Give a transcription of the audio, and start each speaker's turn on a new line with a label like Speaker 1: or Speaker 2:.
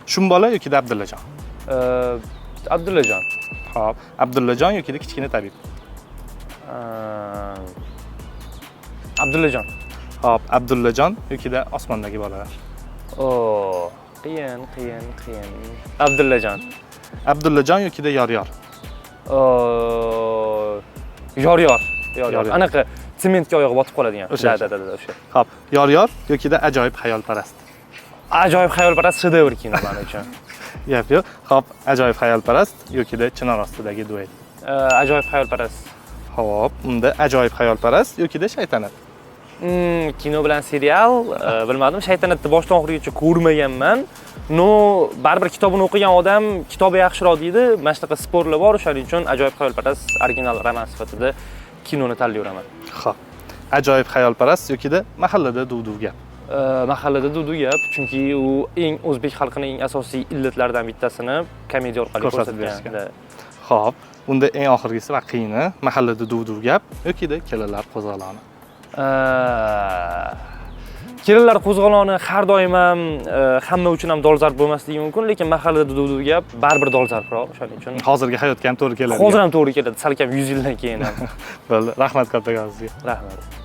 Speaker 1: Shumbola yokida Abdullajon?
Speaker 2: Abdullajon.
Speaker 1: Xo'p, Abdullajon yokida Kichkina tabib?
Speaker 2: Abdullajon.
Speaker 1: Xo'p, Abdullajon yokida Osmondagi bolalar?
Speaker 2: O, qiyin, qiyin, qiyin. Abdullajon.
Speaker 1: Abdullajon yokida Yor yor?
Speaker 2: O, Yor yor. Yor yor.
Speaker 1: Yor yor.
Speaker 2: Anaqa sementga oyog'i botib qoladigan.
Speaker 1: O'sha,
Speaker 2: Да, да, o'sha.
Speaker 1: Xo'p, Yor yor yokida Ajoyib xayolparast?
Speaker 2: Ajoyib xayolparast shedevr kino men uchun.
Speaker 1: Gap yo'q. Xo'p, Ajoyib xayolparast yokida Chinor ostidagi duel?
Speaker 2: Ajoyib xayolparast.
Speaker 1: Xo'p, unda Ajoyib xayolparast yokida Shaytanat?
Speaker 2: Kino bilan serial, bilmadim, Shaytanatni boshdan oxirigacha ko'rmaganman. Но, baribir kitobini o'qigan odam kitobi yaxshiroq deydi. Mana shunaqa спор lar bor, o'shaning uchun Ajoyib xayolparast original roman sifatida kinoni tanlayveraman.
Speaker 1: Xo'p. Ajoyib xayolparast yokida Mahallada duv-duv gap?
Speaker 2: Mahallada duv-duv gap, chunki u eng o'zbek xalqining eng asosiy illatlaridan bittasini komediya orqali
Speaker 1: ko'rsatib
Speaker 2: ko'rsatgan.
Speaker 1: berishgan.
Speaker 2: Да.
Speaker 1: Xo'p, unda eng oxirgisi va qiyini: Mahallada duv-duv gap yokida Kelinlar qo'zg'oloni?
Speaker 2: Kelinlar qo'zg'oloni har doim ham hamma uchun ham dolzarb bo'lmasligi mumkin, lekin Mahallada duv-duv gap baribir dolzarbroq, o'shaning uchun.
Speaker 1: Hozirgi hayotga ham to'g'ri keladi.
Speaker 2: Hozir ham to'g'ri keladi, salkam 100 yildan keyin ham.
Speaker 1: Bo'ldi. Rahmat kattakon sizga.
Speaker 2: Rahmat.